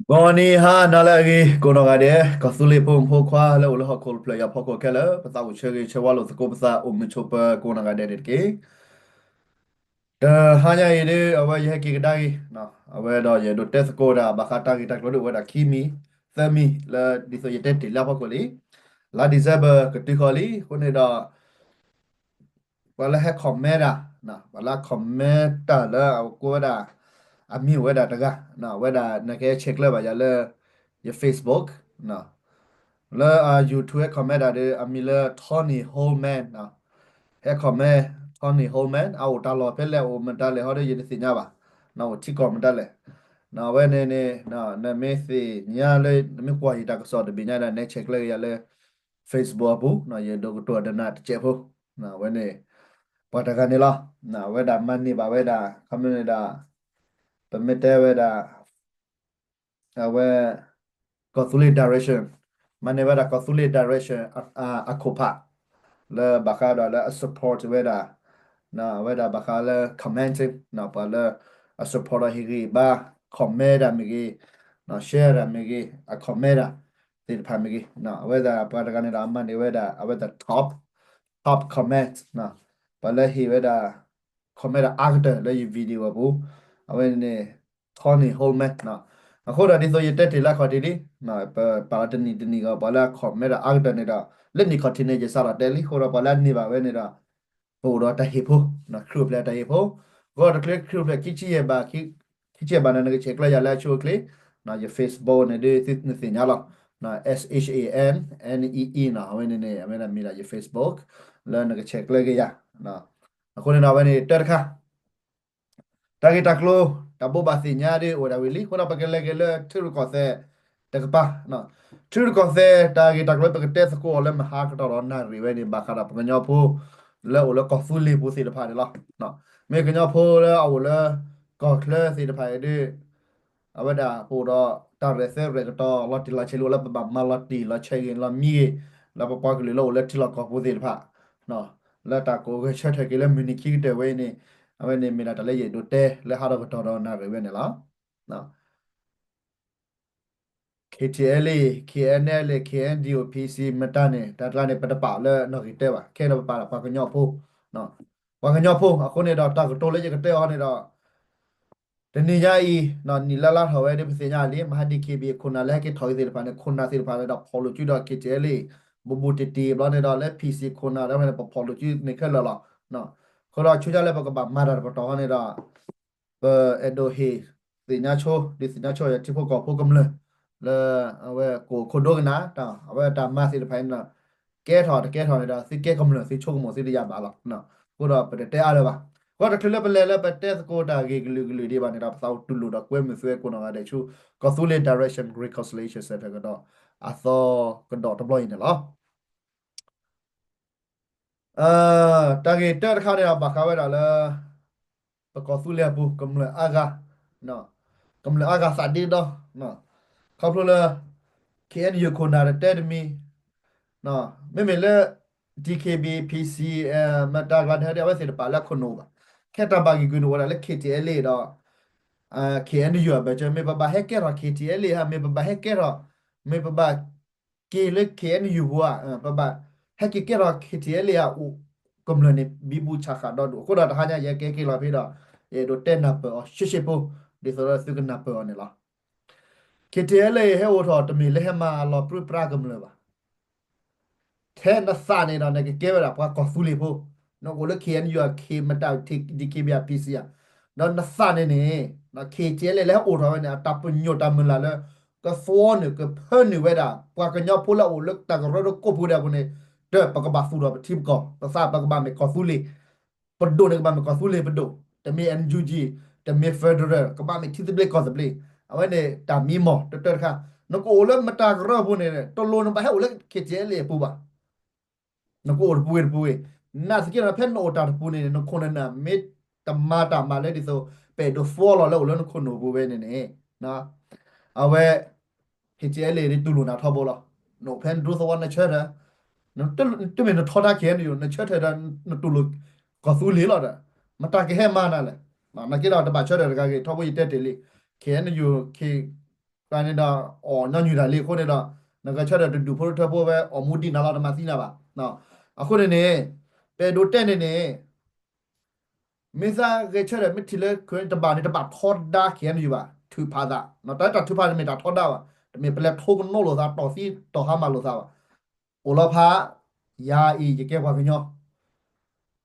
ဂီၤနံၤဟါနၤလၢအဂ့ၤ ကိးနီၢ်ဂၤဒဲး ကီၢ်သူလ့ၤဖိမုၣ်ဖိခွါလၢအိၣ်လၢဟီၣ်ခိၣ်တဖျၢၣ်ညါဖီခိၣ်ခဲလၢာ် ပသးအိၣ်ဆၢဂ့ၤဆၢဝါလိာ်သကိးပသးအိၣ်မုာ်ဆိးပၢၤကိးနီၢ်ဂၤဒဲးန့ၣ်တက့ၢ်. တဟါညါအံၤဒ် အဝဲယဟဲက့ၤကဒါက့ၤ အဝဲဒီးယအဲၣ်ဒိးတဲသကိးတၢ်ဘၣ်ဃးတၢ်ဂ့ၢ်တၢ်ကျိၤဒ်အိၣ်ဝဲဒၣ်ခံမံၤ သၢမံၤလၢဒ်သိးယတဲတ့ၢ်လၢအဖီခိၣ်လံ. လါ December ကတုၤဃီၤလံ အဃိန့ၣ်ဒီး ပှၤလၢဟဲ comment တၢ် ပှၤလၢ comment တၢ်လၢအကိးဝဲဒၣ် အမံၤအိၣ်ဝဲဒၣ်တဂၤ အဝဲဒၣ်နကဟဲဆဲးကျၢဘၣ်ယၤလၢ ယ Facebook လၢ YouTube ဟဲ comment တၢ်ဒီး အမံၤလၢ Tony Holman ဟဲ comment Tony Holman အအိၣ်တၢ်လီၢ်ဖဲလဲၣ် အိၣ်မတၤလဲၣ်ဟီဒီး ယတသ့ၣ်ညါဘၣ်, အိၣ်ထံကီၢ်မတၤလဲၣ်. အဝဲန့ၣ်န့ၣ် နမ့ၢ်သ့ၣ်ညါလၢ နမ့ၢ်ကွၢ်ယတၢ်ကစီၣ်တဘ့ၣ်ညါဒီး နဟဲဆဲးကျၢက့ၤယၤလၢ Facebook အပူၤ ယဒိကတိၤတနၤတစဲးဖိ အဝဲန့ၣ် ပှၤတဂၤန့ၣ်လီၤ. အဝဲဒၣ်မၤန့ၢ်ဘၣ်ဝဲဒၣ် ခီမ့ၢ်န့ၣ်ဒီး ပမ့ၢ်တဲဝဲဒၣ် အဝဲ ကီၢ်သူလ့ၤ direction မၤန့ၢ်ဝဲဒၣ်ကီၢ်သူလ့ၤ direction အခိၣ်ဖး လၢဘၣ်ဃးဒီးလၢအ support ဝဲဒၣ် အဝဲဒၣ်ဘၣ်ဃးလၢ commenting ပှၤလၢအ support ဒီးဟ့ၣ်ဂံၢ်ဘါ comment တၢ်မ့ၢ်ဂ့ၤ share တၢ်မ့ၢ်ဂ့ၤ အ comment တၢ်သ့ၣ်တဖၣ်မ့ၢ်ဂ့ၤ အဝဲဒၣ်ပှၤတဂၤန့ၣ်ဒီး အမၤန့ၢ်ဝဲဒၣ် အဝဲဒၣ် top top comment ပှၤလၢဟ့ၣ်ဝဲဒၣ် comment တၢ်အါကတၢၢ်လၢယ video အပူၤ အဝဲန့ၣ် Tony Holman အဃိဒီးဒ်သိးယတဲတ့ၢ်လၢအခီၣ်ထံးလံ ပပာ်လီၤတနံၣ်တနံၣ်ဂီၢ် ပှၤလၢအ comment တၢ်အါကတၢၢ်န့ၣ်ဒီး လၢနံၣ်ခီၣ်ထံးန့ၣ် ယစးထီၣ်တဲလံ အဃိဒီးပှၤလၢအန့ၢ်ဘၣ်ဝဲန့ၣ်ဒီး ပအိၣ်ဒီးတၢ်ဟ့ၣ်ဖိ ခရံာ်အိၣ်ဖျဲၣ်တၢ်ဟ့ၣ်ဖိ အဃိတချုးခရံာ်အိၣ်ဖျဲၣ်ခံဆံယဲၢ်ဘး ခံဆံယဲၢ်ဘးန့ၣ် နကဆဲးကျၢယၤလၢအဆိအချ့ ယ Facebook န့ၣ်ဒ်နသ့ၣ်ညါလီၤ S H A N N E E အဝဲန့ၣ်န့ၣ် အဝဲဒၣ်မ့ၢ်ဒၣ်ယ Facebook လၢနကဆဲးကျၢက့ၤယၤ အဃိန့ၣ်ဒီးအဝဲန့ၣ်တၢ်တခါ တၢ်ဂ့ၢ်တၢ်ကျိၤ တၢ်ဘိးဘၣ်သ့ၣ်ညါဒ်အိၣ်ဝဲဒၣ်ဝံၤလံ အဃိဒီးပကလဲၤက့ၤလၢထံရူၢ်ကီၢ်သဲးတကပၤ ထံရူၢ်ကီၢ်သဲးတၢ်ဂ့ၢ်တၢ်ကျိၤပကတဲသကိးအီၤလၢမဟါကတီၢ်ဒီးနၣ်ရံၣ်ဝဲန့ၣ် ဘၣ်ဃးဒီးပကညီဖိ လၢအိၣ်လၢကီၢ်သူလ့ၤပူၤသ့ၣ်တဖၣ်န့ၣ်လီၤ. မ့ၢ်ကညီဖိလၢအအိၣ်လၢ ကီၢ်ချၢသ့ၣ်တဖၣ်အံၤဒ် အဝဲဒၣ်ပအိၣ်ဒီးတၢ်ရဲၣ်သဲရဲၣ်ကတီၤ လီၤတံၢ်လီၤဆဲးလံ အိၣ်လၢပဘၣ်မၤလီၤတံၢ်လီၤဆဲးဂ့ၤလီၤမံဂ့ၤ လၢပပှၤကလုာ်လၢအိၣ်လၢထံလီၢ်ကီၢ်ပူၤသ့ၣ်တဖၣ် လၢတၢ်ကိးဂဲၤဆၢထၢၣ်က့ၤလၢမုၢ်နံၤခံကတၢၢ်ဝဲအံၤန့ၣ် အဝဲန့ၣ်မ့ၢ်ဒၣ်တၢ်လၢယအဲၣ်ဒိးတဲလၢဟါဒီးကတီၢ်ဒီးနၣ်ရံၣ်ဝဲန့ၣ်လီၤ. K T L A, K N L A, K N D O, P C မတၤန့ၣ် တၢ်တဂၤန့ၣ် ပတပာ်လၢနီၣ်ဂံၢ်တၢဘၣ် ခဲအံၤဒီးပပာ်ဒီးပှၤကညီဖိ ပှၤကညီဖိ အဃိန့ၣ်ဒီး တၢ်ကတိၤလၢယကတဲအီၤန့ၣ်ဒီး တနံၤညါအံၤ နံၣ်လါလါထီၣ်ဝဲဒ်ပသ့ၣ်ညါလံ မဟါ D K B A ခိၣ်နၢ်လၢဟဲက့ၤထီၣ်က့ၤသ့ၣ်တဖၣ်န့ၣ် ခိၣ်နၢ်သ့ၣ်တဖၣ်န့ၣ်ဒီး ဖီၣ်လိာ်စုဒီး K T L A ဘူးဘူးတံၢ်တံၢ်ဘျီန့ၣ်ဒီး လၢ P C ခိၣ်နၢ်လၢဖဲန့ၣ် ပဖီၣ်လိာ်စုန့ၣ်ခဲလၢာ်လီၤ. အဃိဒီးဆူညါလၢပကဘၣ်မၤတၢ်တပတီၢ်ဟီန့ၣ်ဒီး ပအဲၣ်ဒိးဟ့ၣ်သ့ၣ်ညါဆိ ဒုးသ့ၣ်ညါဆိယထံဖိကီၢ်ဖိကမျၢၢ် လၢအဝဲကအိၣ်ခိၣ်ဒိကနၣ် အဝဲတၢ်မၤသ့ၣ်တဖၣ်န့ၣ်ဒီး ကဲထီၣ်တကဲထီၣ်န့ၣ်ဒီး သုကဲကမျၢၢ်သုဆိကမိၣ်သုတယၤဘၣ်လီၤ. အဃိဒီးပတတဲအါလၢၤဘၣ်. အဃိတချုးလၢပလဲၤလၢပတဲသကိးတၢ်ဂ့ၢ်ကလုာ်ကလုာ်ဒံးဘၣ်န့ၣ်ဒီး ပသးအိၣ်တူၢ်လိာ်ဒီးကွဲမုာ်သုဝဲကိးနီၢ်ဂၤဒဲးဆူ ကီၢ်သူလ့ၤ Direction Reconciliation Center ကဒီး အသီကဒီးတဘျီအံၤန့ၣ်လီၤ. တၢ်ဂ့ၢ်တၢတခါန့ၣ်ဒီး ဘၣ်ဃးဝဲဒၣ်လၢ ပကီၢ်သူလ့ၤအပူၤ ကမျၢၢ်အါဂၤ ကမျၢၢ်အါဂၤသးဒ့ဒီ ခီဖျိလၢ K N U ခိၣ်နၢ်တတဲတမံၤ မ့မ့ၢ်လၢ D K B A P C မတၤကျါန့ၣ် အဝဲသ့ၣ်တပာ်လၢခိၣ်နူာ်ဘၣ်. ခဲတၢ်ဘၣ်ဂံၢ်ကွံာ်န့ၣ်အိၣ်ဝဲဒၣ်လၢ K T L A ဒီး K N U အဘၢၣ်စၢၤ မ့ၢ်ပဘၣ်ဟဲကဲထီၣ် K T L A ဧါ မ့ၢ်ပဘၣ်ဟဲကဲထီၣ် မ့ၢ်ပဘၣ် က့ၤလၢ K N U ပူၤဧါ ပဘၣ်ဟဲက့ၤကဲထီၣ် K T L A ဧါ အိၣ်ကမျၢၢ်န့ၣ် ဘံဘူဆးဃာ်ဒီဒူၣ် အဃိဒီးတဟါညါယဟဲကဲက့ၤလီၤဖဲဒီး ယအဲၣ်ဒိးတဲနၢ်ပၢၢ်အီၤရှဲရှဲဖိ ဒ်သိးဒီးသုကနၢ်ပၢၢ်အီၤန့ၣ်လီၤ. K T L A ဟဲအိၣ်ထီၣ်တမ့ၢ်လၢဟဲမၤလီၤပြံပြါကမျၢၢ်ဘၣ်. ထဲနသးန့ၣ်ဒီး နကကဲဝဲဒၣ်ပှၤကီၢ်သူလ့ၤဖိ, နအိၣ်လၢ K N U အ K မတၤ D K B A P C ဧါ, ဒီးနသးန့ၣ်န့ၣ် K T L A လၢဟဲအိၣ်ထီၣ်ဝဲန့ၣ် အတၢ်ပညိၣ်တၢ်မုၢ်လၢ်လၢ ကသွီနုာ်ကဖၢနုာ်ဝဲဒၣ် ပှၤကညီဖိလၢအအိၣ်လၢတၢ်ကရၢကရိကိးပူၤဒဲးအပူၤန့ၣ် ဒီးပကဘၣ်သူၣ်ထီၣ်ပထံပကီၢ်, ပသးပကဘၣ်မ့ၢ်ကီၢ်သူလ့ၤ ပဒိၣ်န့ၣ်ကဘၣ်မ့ၢ်ကီၢ်သူလ့ၤပဒိၣ်, တမ့ၢ် N U G, တမ့ၢ် federal, ကဘၣ်မ့ၢ်ထံသဘျ့ကီၢ်သဘျ့, အဝဲန့ၣ်တၢ်မံမီၢ်တတၢတခါ, နကအိၣ်လၢမတၤကရၢပူၤန့ၣ် တလိၣ်နဘၣ်ဟဲအိၣ်လၢ K T L A အပူၤဘၣ်. နကအိၣ်တပူၤဝံၤတပူၤဝံၤ, နာ်သက့ဒီး ဖဲနအိၣ်တၢ်တပူၤန့ၣ် နခိၣ်နနၢ်မ့ၢ်တမၤတၢ်မၤလၢဒ်သိး ပအဲၣ်ဒိးသွီလီၤလၢအိၣ်လၢနခိၣ်နူာ်ပူၤဝဲန့ၣ်န့ၣ်, အဝဲ K T L A ဒ်တူၢ်လိာ်နၤထီဘိလီၤ. နအိၣ်ဖဲနဒူသဝီနဆၢထၢၣ်, တမ့ၢ်နထီဒါ K N U နဆၢထၢၣ်ဒီး နတူၢ်လိာ်ကီၢ်သူလ့ၤလီၤဒီး မတၤကဟဲမၤနၤလဲၣ်. နာ်က့ဒီးတဘၣ်ဆၢထၢၣ်တဂၤဂ့ၤ ထီဘိယတဲတ့ၢ်လံ, K N U, K ကျါန့ၣ်ဒီး အီၣ်ညီနုၢ်တၢ်လံအဃိန့ၣ်ဒီး နကဆၢထၢၣ်တဒူၣ်ဖိထၢဖိဝဲအီၣ်မူဒံးနၤလီၤ တမၤသံနၤဘၣ်. အဃိန့ၣ်န့ၣ် ပအဲၣ်ဒိးတဲန့ၣ်န့ၣ် မ့ၢ်သးဂဲၤဆၢထၢၣ်မ့ၢ်ထံၣ်လၢ တဘၣ်န့ၣ် တဘၣ်ထီဒါ ခ့ၣ်အဲၣ်ယူၣ်ဘၣ် ထုးဖးသး, တၢ်တၢ်ထုးဖးတမ့ၢ်တၢ်ထီဒါဘၣ်, တမ့ၢ်ပလဲၤထိကနိလိာ်သး တီၢ်သံတီၢ်ဟါမၢ်လိာ်သးဘၣ်. အိၣ်လီၤဖး, ယၤအံၤယကဲပှၤကညီ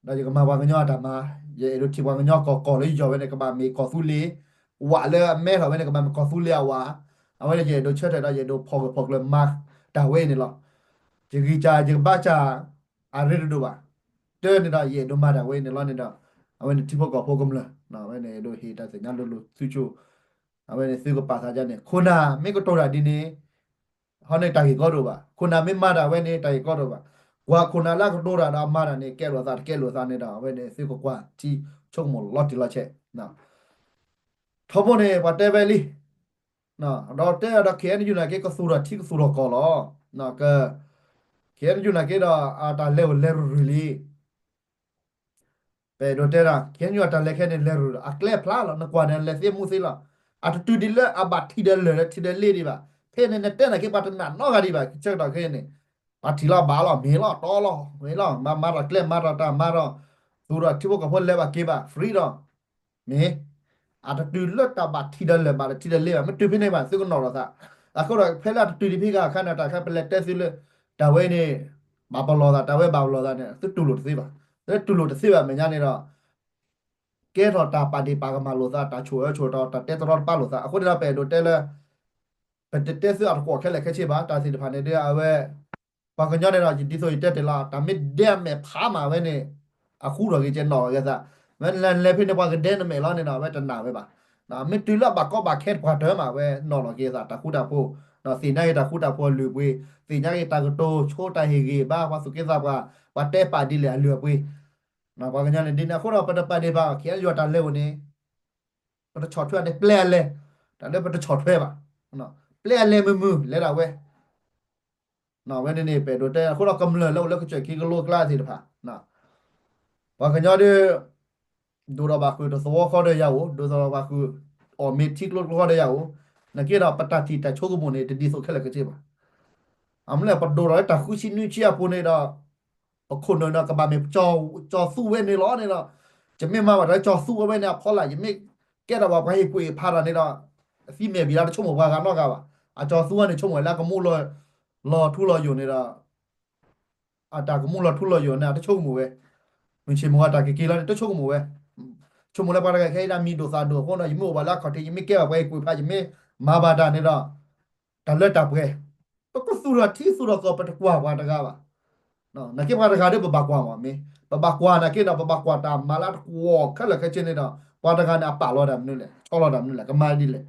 ဒီးယကမၤပှၤကညီအတၢ်မၤ, ယအဲၣ်ဒိးထံၣ်ပှၤကညီကီၢ်ကီၢ်လၢယယီၢ်ဝဲန့ၣ် ကဘၣ်မ့ၢ်ကီၢ်သူလ့ၤ, ဝးလၢအမဲထီၣ်ဝဲန့ၣ် ကဘၣ်မ့ၢ်ကီၢ်သူလ့ၤအဝး, အဝဲန့ၣ်ယအဲၣ်ဒိးဆၢထၢၣ်ဒီးယအဲၣ်ဒိးဖီၣ်ဂၢၢ်ဖီၣ်ကျၢၤမၤတၢ်ဝဲအံၤန့ၣ်လီၤ. ယဂံၢ်စၢ်ယကဘါစၢ် အရ့တဒိၣ်ဘၣ်. တၢ်န့ၣ်ဒီး ယအဲၣ်ဒိးမၤတၢ်ဝဲအံၤန့ၣ်လီၤန့ၣ်ဒီး အဝဲန့ၣ်ထံဖိကီၢ်ဖိကမျၢၢ် အဝဲန့ၣ်အဲၣ်ဒိးဟ့ၣ်တၢ်သ့ၣ်ညါလိၤလိၤသုဆိ အဝဲန့ၣ်သုကပာ်သးဒ်န့ၣ် ခိၣ်နၢ်မ့ၢ်ကတိၤတၢ်ဒ်န့ၣ် ဟီန့ၣ်တၢ်ဂ့ၢ်ကီဒိၣ်ဘၣ်. ခိၣ်နၢ်မ့ၢ်မၤတၢ်ဝဲန့ၣ် တၢ်ဂ့ၢ်ကီဒိၣ်ဘၣ်. ကွၢ်ခိၣ်နၢ်လၢအကတိၤတၢ်ဒီးအမၤတၢ်န့ၣ် ကဲလိာ်သးတကဲလိာ်သးန့ၣ်ဒီး အဝဲန့ၣ်သုကကွၢ်ထံဆိကမိၣ်လီၤတံၢ်လီၤဆဲး ထီဘိန့ၣ် ပှၤတဲဝဲလံ, ဒီးတဲဒီး ခ့ၣ်အဲၣ်ယူၣ် နာ်က့ ကသူၣ်ထီၣ်ထံကသူၣ်ထီၣ်ကီၢ်လီၤ. ခ့ၣ်အဲၣ်ယူၣ် နာ်က့ဒီး အတၢ်လဲၤအိၣ်လဲၤရူၤရူၤလံ. ပအဲၣ်ဒိးတဲဒၣ် ခ့ၣ်အဲၣ်ယူၣ် အတၢ်လဲၤခဲန့ၣ် လဲၤရူၤရူၤ အကျဲဖျါလီၤ. နကွၢ်န့ၣ် လဲၤသ့မူသ့လီၤ. အတတုၤဒ်လၢအဘၣ်ထံၣ်ဒီးလၢၢ်လၢထံၣ်ဒီးလ့ဒံးဘၣ်. ဖဲန့ၣ် နတဲနာ်က့ ပှၤတနာ်နီတဂၤဒံးဘၣ်. ဆၢကတီၢ်ခဲအံၤန့ၣ် ပှၤထံၣ်လီၤဘၣ်လီၤ မ့ၢ်လီၤတီလီၤ မ့ၢ်လီၤ မၤမၤတၢ်ကျဲ မၤတၢ်တၢ်မၤဒီး သူၣ်ဒီးထံဖိကီၢ်ဖိလဲၤဘၣ်က့ၤဘၣ် free ဒီး မ့ၢ် အတတုၤလၢတၢ်ဘၣ်ထံၣ်ဒီးလၢၢ်ဘၣ်ဒီးထံၣ်ဒီးလ့ဘၣ်. မ့ၢ်တုၤဖဲန့ၣ်ဘၣ် သုကနီၣ်လီၤသး. အဃိဒီး ဖဲလၢအတတုၤဒံးဖဲဂၤအခါန့ၣ် တၢ်ခါပလဲၤတဲသုလၢ တၢ်ဝဲန့ၣ် ဘၣ်ပလီၢ်သး တၢ်ဝဲဘၣ်ပလီၢ်သးန့ၣ် သုတူၢ်လိာ်တသ့ဘၣ်. သုတူၢ်လိာ်တသ့ဘၣ် မဲာ်ညါန့ၣ်ဒီး ကဲထီၣ်တၢ်ပာ်ဒ့ၣ်ပာ်ကမၣ်လိာ်သး တၢ်ဆိၣ်အၢဆိၣ်ဒီး တၢ်တဲတရီတပါလိာ်သး. အဃိန့ၣ်ဒီး ပအဲၣ်ဒိးတဲလၢ ပတတဲသုအတကွီၣ်ခဲလၢာ်ခဲဆ့ဘၣ်. တၢ်သ့ၣ်တဖၣ်န့ၣ်ဒီး အဝဲ ပှၤကညီန့ၣ်ဒီး ယဒ်သိးယတဲတ့ၢ်လီၤ တၢ်မ့ၢ်ဒဲအမဲာ်ဖးမးဝဲန့ၣ် အဃူထီၣ်က့ၤကဲနီၣ်ဂဲၤသး. ဝဲလဲၤလဲၤဖဲန့ၣ် ပှၤကဒဲနမဲာ်လီၤန့ၣ်ဒီး အဝဲတနာ်ဝဲဘၣ်. မ့ၢ်တုၤလၢအဘၣ်ကီဘၣ်ခဲတပှၤတၢၢ်မး ဝဲနီၣ်လီၤက့ၤသး တၢ်ဃူတၢ်ဖိး, သ့ၣ်ညါက့ၤတၢ်ဃူတၢ်ဖိးအလုၢ်အပှ့ၤ, သ့ၣ်ညါက့ၤတၢ်ကတိၤဆိတၢ်ဟ့ၣ်ဂံၢ်ဘါ ပှၤသူၣ်က့သးပှၢ်, ပှၤတဲပာ်ဒ်လဲၣ်အလုၢ်အပှ့ၤ ပှၤကညီန့ၣ်ဒ်န့ၣ် အဃိဒီး ပတပာ်ဒ့ၣ်ပာ် ခ့ၣ်အဲၣ်ယူၣ် အတၢ်လဲၤအိၣ်န့ၣ် ပတဆီၣ်ထွဲန့ၣ် ပျဲအလဲၤ, တၢ်လၢပတဆီၣ်ထွဲဘၣ်, ပျဲအလဲၤမုာ်မုာ် လဲၤဒၣ်ဝဲ, ဝဲန့ၣ်န့ၣ် ပအဲၣ်ဒိးတဲ အဃိဒီးကမျၢၢ်လၢအိၣ်လၢကစၢၢ်ခံကလိကျါသ့ၣ်တဖၣ် ပှၤကညီဒီး ဒိၣ်ထီၣ်ဘၣ်ဃုာ်တသဝီဃီဒီးယၤအိၣ်, ဒိၣ်ထီၣ်ဘၣ်ဃုာ် အီၣ်မ့ၤထံကျိတကျိဃီဒီးယၤအိၣ်, နာ်က့ဒီး ပတၢ်ထံၣ်တၢ်ဆိကမိၣ်န့ၣ် တဒ်သိးခဲလၢာ်ခဲဆ့ဘၣ်. အမ့ၢ်လၢပဒိၣ်ထီၣ်လၢတၢ်ဃုဆံနွံဆံအပူၤန့ၣ်ဒီး ပခိၣ်နၢ်န့ၣ် ကဘၣ်မ့ၢ်ကၠီၤသူဝဲန့ၣ်လီၤန့ၣ်ဒီး ယမ့ၢ်မၤဘၣ်တၢ်ကၠီၤသူဝဲန့ၣ် အဖီလာ် ယမ့ၢ်ကဲထီၣ်ဘၣ်ပှၤဟ့ၣ်ကူၣ်ဟ့ၣ်ဖးတၢ်န့ၣ်ဒီး အသံမဲာ်ဘံၣ်လၢတဆိကမိၣ်ပှၤဂၤနီတဂၤဘၣ်. အကၠီၤသူဝဲန့ၣ် ဆိကမိၣ်လၢအကမူလီၤထူလီၤယိာ်န့ၣ်ဒီး အတၢ်ကမူလီၤထူလီၤယိာ်န့ၣ် အတဆိကမိၣ်ဝဲ, မုၢ်ဆ့ၣ်မုၢ်ဂီၤတၢ်ကက့ၤလီၤန့ၣ် တဆိကမိၣ်ဝဲ, ဆိကမိၣ်လၢပှၤတဂၤခဲအံၤဒၣ်မံၤဒိၣ်သၣ်ဒိၣ်အဃိဒီး ယမ့ၢ်အိၣ်ဘၣ်လၢအခီၣ်ထံး ယမ့ၢ်ကဲဘၣ်ပှၤဟ့ၣ်ကူၣ်ဟ့ၣ်ဖး ယမ့ၢ်မၤဘၣ်တၢ်န့ၣ်ဒီး တၢ်လၢတၢ်ပှဲၤ, ပကသူၣ်ထီၣ်ထံသူၣ်ထီၣ်ကီၢ် ပတကွၢ်ပှၤတဂၤဘၣ်. နာ်က့ပှၤတဂၤဒီးပဘၣ်ကွၢ်မး မ့ၢ် ပဘၣ်ကွၢ်နာ်က့ဒီး ပဘၣ်ကွၢ်တၢ်မၤလၢအတကွီၢ်ခဲလၢာ်ခဲဆ့န့ၣ်ဒီး ပှၤတဂၤန့ၣ် အပာ်လီၤတၢ်မနုၤလဲၣ် ဆီလီၤတၢ်မနုၤလဲၣ် ကမၤဒ်လဲၣ်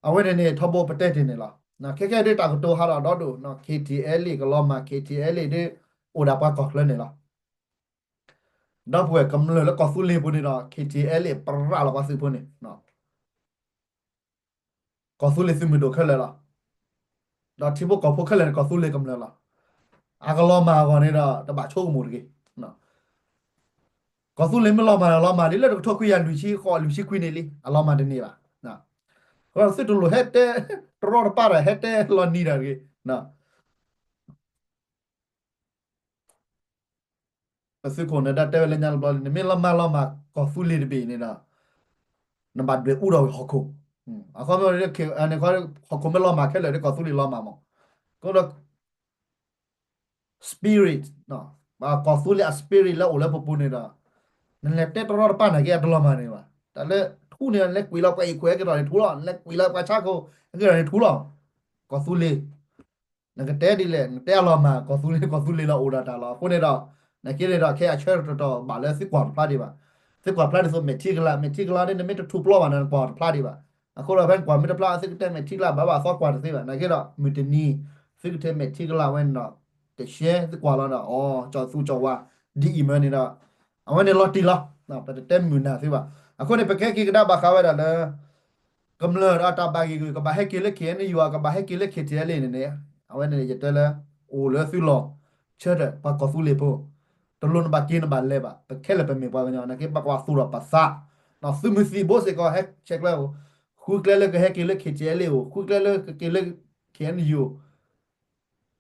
အဝဲန့ၣ်န့ၣ် ထီဘိပတဲတ့ၢ်န့ၣ်လီၤ. ခဲကဲဒ်တၢ်ကတိၤဟးထီၣ်ဒီဒူၣ် ခ့ၣ်ထံၣ်အဲလ့ၣ် ကလီၤမၢ် ခ့ၣ်ထံၣ်အဲလ့ၣ်ဒီး အိၣ်ဒၣ်ပှၤကီၢ်ချၢန့ၣ်လီၤ. ဒီပုၢ်ဝဲၢ်ကမျၢၢ်လၢကီၢ်သူလ့ၤပူၤန့ၣ်ဒီး ခ့ၣ်ထံၣ်အဲလ့ၣ် ပရၤလီၤပှၤသုးဖိန့ၣ် ကီၢ်သူလ့ၤသုးမုၢ်ဒိၣ်ခဲလၢာ်လီၤ. ဒီးထံဖိကီၢ်ဖိခဲလၢာ်န့ၣ် ကီၢ်သူလ့ၤကမျၢၢ်လီၤ. အကလီၤမၢ်အဂီၢ်န့ၣ်ဒီး တဘၣ်ဆိကမိၣ်တဂ့ၤ. ကီၢ်သူလ့ၤမ့ၢ်လီၤမၢ်န့ၣ် လီၤမၢ်လံလၢတကထိခွံကယၤလွံၢ်ဆံဃိးလွံၢ်ဆံခွံန့ၣ်လံ အလီၤမၢ်တန့ၢ်ဘၣ်. အဃိသုတလိၣ်ဟဲတဲတရီတပါတၢ် ဟဲတဲလီၤနံၤတၢ်တဂ့ၤ. ပသုးခိၣ်နၢၤဒါတဲဝဲလၢညါတဘျီလံ နမ့ၢ်လီၤမၢ်လီၤမၢ်ကီၢ်သူလ့ၤတဘ့ၣ်န့ၣ်ဒီး နဘၣ်ဒွဲၣ်အူထီၣ်ဝဲဟီၣ်ခိၣ်. အခီပညီ ဟီၣ်ခိၣ်မ့ၢ်လီၤမၢ်ခဲလၢာ်ဒီး ကီၢ်သူလ့ၤလီၤမၢ်မး. ကဒီး spirit ကီၢ်သူလ့ၤအ spirit လၢအိၣ်လၢပပူၤန့ၣ်ဒီး နလဲၤတဲတရီတပါနာ်က့ အတလီၤမၢ်န့ၣ်ဘၣ်. တၢ်လၢထူန့ၣ် နလဲၤကွံာ်လီၤပှၤအံၣ်ခွဲးကဒီးန့ၣ်ထူလီၤ, နလဲၤကွံာ်လီၤပှၤဆါခိၣ်ကဒီးန့ၣ်ထူလီၤ. ကီၢ်သူလ့ၤ နကတဲဒ်လဲၣ် နတဲအလီၤမၢ် ကီၢ်သူလ့ၤ ကီၢ်သူလ့ၤလီၤအိၣ်ဒၣ်တၢ်လီၤ. အဃိန့ၣ်ဒီး နာ်က့န့ၣ်ဒီး ခဲအံၤအဆၢကတီၢ်ဘၣ်လၢသုကွၢ်တဖျါဒံးဘၣ်. သုကွၢ်ဖျါဒ်သိးမဲာ်ထံကလၤ မဲာ်ထံကလၤန့ၣ် နမ့ၢ်တထူးပျီဘၣ်န့ၣ် နကွၢ်တဖျါဒံးဘၣ်. အဃိဒီးဖဲနကွၢ်မ့ၢ်တဖျါ သုကတဲမဲာ်ထံကလၤဘၣ်ဘၣ်သီကွၢ်တသ့ဘၣ်. နာ်က့ဒီး မုၢ်တနံၤ သုကတဲမဲာ်ထံကလၤဝဲန့ၣ်ဒီး တရှဲသုကွၢ်လီၤဒီး အိ ကၠီၤသူကၠီၤဝါ ဒ်အံၤမၢန့ၣ်ဒီး အဝဲန့ၣ်လီၤတံၢ်လီၤ. ပတတဲမုာ်နၢ်သုဘၣ်. အဃိန့ၣ် ပကဟဲက့ၤကဒါဘၣ်ဃးဝဲဒၣ်လၢ ကမျၢၢ်ဒီးတၢ်ဘၣ်ဂ့ၢ်ဂူာ် ကဘၣ်ဟဲက့ၤလၢ ခ့ၣ်အဲၣ်ယူၣ် ကဘၣ်ဟဲက့ၤလၢ ခ့ၣ်ထံၣ်အဲလ့ၣ် န့ၣ်န့ၣ် အဝဲန့ၣ်ယတဲလၢ အိၣ်လၢသုလီၢ် ဆၢထၢၣ်ပှၤကီၢ်သူလ့ၤဖိ တလိၣ်နဘၣ်က့ၤနဘၣ်လဲၤဘၣ်. ပခဲလၢာ်ပမ့ၢ်ပှၤကညီ နာ်က့ပကဘၣ်သူၣ်ထီၣ်ပသး သုးမုၢ်သံၣ်ဘိစ့ၢ်ကီး ဟဲဆဲးကျၢ ဃ ဃုကျဲလၢကဟဲက့ၤလၢ K T L A အိၣ်, ဃုကျဲလၢကက့ၤလၢ K N U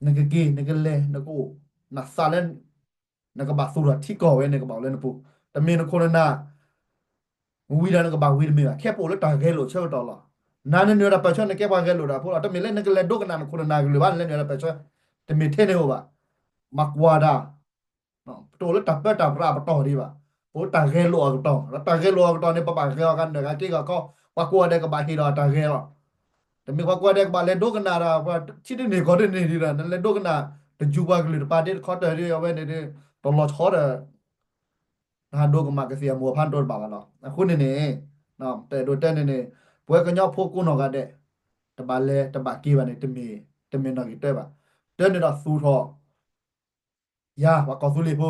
အိၣ်, နကက့ၤ နကလဲၤ နကအိၣ်, နသးလၢ နကဘၣ်သူၣ်ထီၣ်ထံကီၢ်ဝဲန့ၣ် ကဘၣ်အိၣ်လၢနပူၤ, တမ့ၢ်နခိၣ်နနၢ် ဝံၤဒီးနကဘၣ်ဝံၤတမ့ၢ်ဘၣ်, ခဲပအိၣ်လၢတၢ်ဂဲၤလိာ်ဆၢကတီၢ်လီၤ. နၤနနုာ်တၢ်ပၢၢ်ဆၢ နကဲပှၤဂဲၤလိာ်တၢ်ဖိလီၤ. တမ့ၢ်လၢနကလဲၤဒိကနၣ်နခိၣ်နနၢ်ကလုၢ်ဘၣ်, နလဲၤနုာ်တၢ်ပၢၢ်ဆၢ, တမ့ၢ်ထဲန့ၣ်အိၣ်ဘၣ်. မၤကွၢ်တၢ် ပတအိၣ်လၢတၢ်ပၢတၢ်ပြးအပတီၢ်ဒံးဘၣ်. ပအိၣ်လၢတၢ်ဂဲၤလိာ်အကတီၢ်, ဒီးတၢ်ဂဲၤလိာ်အကတီၢ်န့ၣ် ပဘၣ်ဂဲၤအီၤကနၢၤကက့ၢ်ကီၢ်ခီ, ပှၤကိးဂၤဒဲးကဘၣ်ဟ့ၣ်ဒီးတၢ်ဂဲၤလီၤ. တမ့ၢ်ပှၤကိးဂၤဒဲးကဘၣ်လဲၤဒိကနၣ်ဒီး ပှၤထံတန့ၢ်ကီၢ်တန့ၢ်ဒံးဒီး နလဲၤဒိကနၣ် တယူၤပှၤကလုာ်တပၤဒ့တခီတၢၢ်ဒံး အဝဲန့ၣ်ဒ် တလီၤဆီဒီး နဟးဒိကမၣ်ကသ့ၣ်အမိၢ်အဖါတအိၣ်တဘၣ်ဘၣ်လီၤ. အဃိန့ၣ်န့ၣ် တအဲၣ်ဒိးတဲန့ၣ်န့ၣ် ပဝဲကညီဖိကိးနီၢ်ဂၤဒဲး တဘၣ်လဲၤတဘၣ်က့ၤဘၣ်န့ၣ် တမ့ၢ် တမ့ၢ်နီၢ်ဂ့ၤတၢဘၣ်. တၢန့ၣ်ဒီးသူၣ်ထီၣ် ယၤပှၤကီၢ်သူလ့ၤဖိ,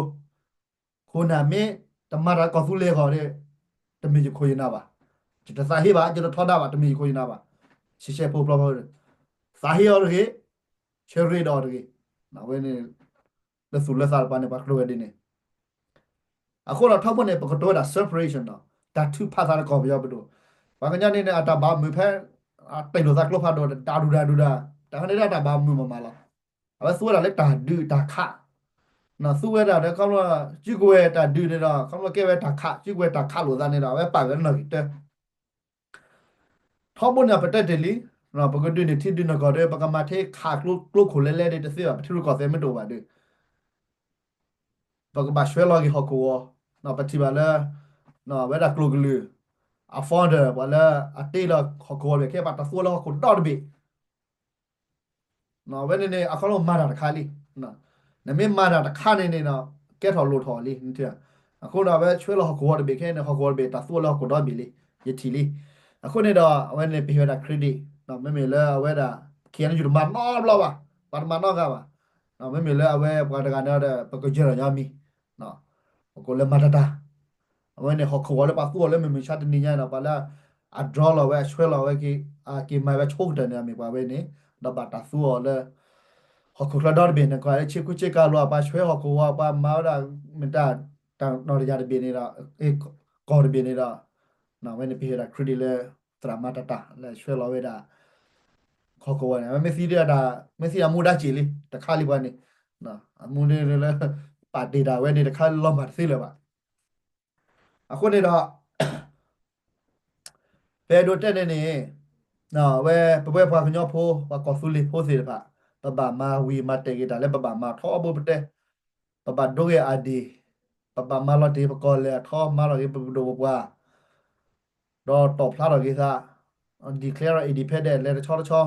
ခိၣ်နၢ်မ့ၢ်တမၤတၢ်ကီၢ်သူလ့ၤအဂီၢ်န့ၣ် တမ့ၢ်ယခိၣ်ယနၢ်ဘၣ်. ယတသးဟ့ဘၣ်, ယတထီဒါဘၣ်, တမ့ၢ်ယခိၣ်ယနၢ်ဘၣ်. ရှဲရှဲဖိဖျီဖျီ, သးဟ့အီၤတဂ့ၤ, ဆၢရ့ဒီးအီၤတဂ့ၤ. အဝဲန့ၣ် လၢသူၣ်လၢသးတပၤန့ၣ် ပှၤကျိၤဝဲဒ်န့ၣ် အဃိဒီးထီဘိန့ၣ် ပကတိၤဝဲဒၣ် separation ဒီး တၢ်ထုးဖးသးတကီၢ်ပယီၤပဒိၣ်, ပှၤကညီန့ၣ်န့ၣ် အတၢ်ဘၣ်မုာ်ဖဲ အတ့ၢ်လိာ်သးကျိဖးဒိၣ် ဒၣ်ဒူဒၣ်ဒူဒၣ်, တၢ်ဟီန့ၣ်ဒၣ်တၢ်ဘၣ်မုာ်မးမးလီၤ. အဝဲသူဝဲဒၣ်လၢတၢ်ဒုးတၢ်ခး, သူဝဲဒၣ်ဒီးခီဖျိ စုကဝဲၤတၢ်ဒုးန့ၣ်ဒီး ခီဖျိကဲဝဲတၢ်ခး စုကဝဲၤတၢ်ခးလိာ်သးန့ၣ်ဒီး အဝဲပာ်ဂၢၢ်နီၢ်ဂံၢ်တၢ ထီဘိန့ၣ်ပတဲတ့ၢ်လံ, ပကဒုးန့ၢ်ထံဒုးန့ၢ်ကီၢ်ဒီး ပကမၤထဲခးကျိကျိခိၣ်လဲလဲဒီးတသ့ဘၣ်, ပထံရူၢ်ကီၢ်သဲးမ့ၢ်တအိၣ်ဘၣ်ဒီး ပကဘၣ်ဆှၢလီၤက့ၤဟီၣ်ခိၣ်ဂီၤ, ပထံၣ်ဘၣ်လၢ ဝဲဒၣ်ကျိၤကလုာ် အ founder ပှၤလၢအတ့လီၤဟီၣ်ခိၣ်ဂီၤတဘ့ၣ် ခဲပှၤတသူအီၤလၢဟီၣ်ခိၣ်ဒီတဘ့ၣ် အဝဲန့ၣ်န့ၣ် အခီပညီမၤတၢ်တခါလံ. နမ့ၢ်မၤတၢ်တခါန့ၣ်န့ၣ်ဒီး ကဲထီၣ်လိၣ်ထီၣ်လံ. အဃိဒီးအဝဲဆှၢလီၤဟီၣ်ခိၣ်ဂီၤတဘ့ၣ်ခဲအံၤန့ၣ် ဟီၣ်ခိၣ်ဂီၤတဘ့ၣ်တၢ်သူအီၤလၢဟီၣ်ခိၣ်ဒီဘ့ၣ်လံ, ယထံၣ်လံ. အဃိန့ၣ်ဒီး အဝဲန့ၣ်ပဟ့ၣ်ဝဲဒၣ် credit, မ့မ့ၢ်လၢအဝဲဒၣ် K N U တမၤနီတဘျီဘၣ်, ပှၤတမၤနီတဂၤဘၣ်. မ့မ့ၢ်လၢအဝဲပှၤတဂၤန့ၣ်ဒီး ပကယၢၤထီၣ်ညီမံၤ ပကိးလၢမၤတၢ်တၢ်, အဝဲန့ၣ်ဟီၣ်ခိၣ်ဂီၤလၢပှၤသူအီၤလၢမုၢ်မဆါတနံၤညါန့ၣ်ဒီး ပှၤလၢအ draw လီၤဝဲ အဆှၢလီၤဝဲက့ၤ အက့ၤမၤဝဲဆိကတၢၢ်န့ၣ် အမ့ၢ်ပှၤဝဲန့ၣ်, ဒီးဘၣ်တၢ်သူအီၤလၢ ဟီၣ်ခိၣ်ချၢဒီတဘ့ၣ်န့ၣ် ကီးလၢဆ့ကူဆ့ကၤလိၤ ပှၤဆှၢဟီၣ်ခိၣ်ဂီၤ ပှၤမၤဝဲဒၣ် မ့ၢ်တၢ် တၢ်နီၣ်တယၢ်တဘ့ၣ်န့ၣ်ဒီး ကီၢ်တဘ့ၣ်န့ၣ်ဒီး အဝဲန့ၣ်ပဟ့ၣ်ဝဲဒၣ် credit လၢ သရၣ်မၤတၢ်တၢ် လၢဆှၢလီၤဝဲဒၣ် ဟီၣ်ခိၣ်ဂီၤန့ၣ် အဝဲမ့ၢ်သံဒၣ် မ့ၢ်သံအမူဒါက့ၢ်လံ တခါလံပှၤန့ၣ်, အမူဒါလၢ ပာ်တ့ၢ်တၢ်ဝဲန့ၣ် တခါလီၤမၢ်တသ့လၢၤဘၣ်. အဃိန့ၣ်ဒီး ပအဲၣ်ဒိးတဲန့ၣ်န့ၣ် အဝဲ ပဝဲပှၤကညီဖိ ပှၤကီၢ်သူလ့ၤဖိသ့ၣ်တဖၣ် ပဘၣ်မၤဝံၤမၤတဲာ်က့ၤတၢ်လၢပဘၣ်မၤထီဘိပတဲ, ပဘၣ်ဒိဂ့ၤအဒ့ၣ်, ပဘၣ်မၤလီၤတ့ၢ်ပကီၢ်လဲၢ်အထီ မၤလီၤက့ၤပပဒိၣ်ပပှၢ် ဒီးတီၣ်ဖျါထီၣ်က့ၤသး, declare independent လဲၤတဆီတဆီ,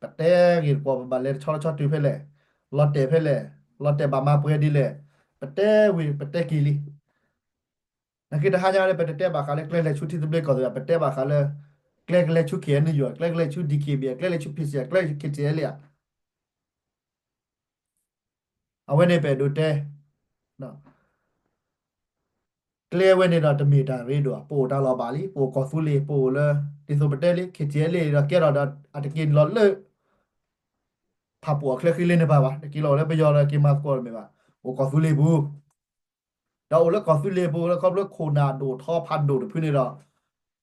ပတဲဂ့ၤတကွီၢ် ပဘၣ်လဲၤတဆီတဆီတုၤဖဲလဲၣ်, လီၤတဲာ်ဖဲလဲၣ်, လီၤတဲာ်ဘၣ်မၤပှဲၤဒ်လဲၣ်, ပတဲဝံၤပတဲက့ၤလံ. နာ်က့တဟါညါလၢပတတဲဘၣ်ဃးလၢကျဲလဲၤဆူထံသဘျ့ကီၢ်သဘျ့, ပတဲဘၣ်ဃးလၢ ကျဲကလဲၤဆူ K N U, ကျဲကလဲၤဆူ D K B, ကျဲလဲၤဆူ P C, ကျဲ K T L A ဧါ. အဝဲန့ၣ်ပအဲၣ်ဒိးတဲ ကျဲဝဲန့ၣ်ဒီးတမ့ၢ်တၢ်ရ့ဒိၣ်, ပအိၣ်တၢ်လီၢ်ဘၣ်လံ, ပအိၣ်ကီၢ်သူလ့ၤ, ပအိၣ်လၢ ဒ်သိးပတဲလံ K T L A ဒီးကဲထီၣ်ဒီး အတက့ၤလီၤလၢ ဖၣ်ပူၣ်အချၢဃံလ့န့ၣ်ဘၣ်ဘၣ်, တက့ၤလီၤလၢပယီၤဒီးက့ၤမၤသကိးတမ့ၢ်ဘၣ်, အိၣ်ကီၢ်သူလ့ၤပူၤ ဒီးအိၣ်လၢကီၢ်သူလ့ၤပူၤလၢခီဖျိခိၣ်နၢ်ဒိၣ်ထီဖးဒိၣ်တဖုန့ၣ်ဒီး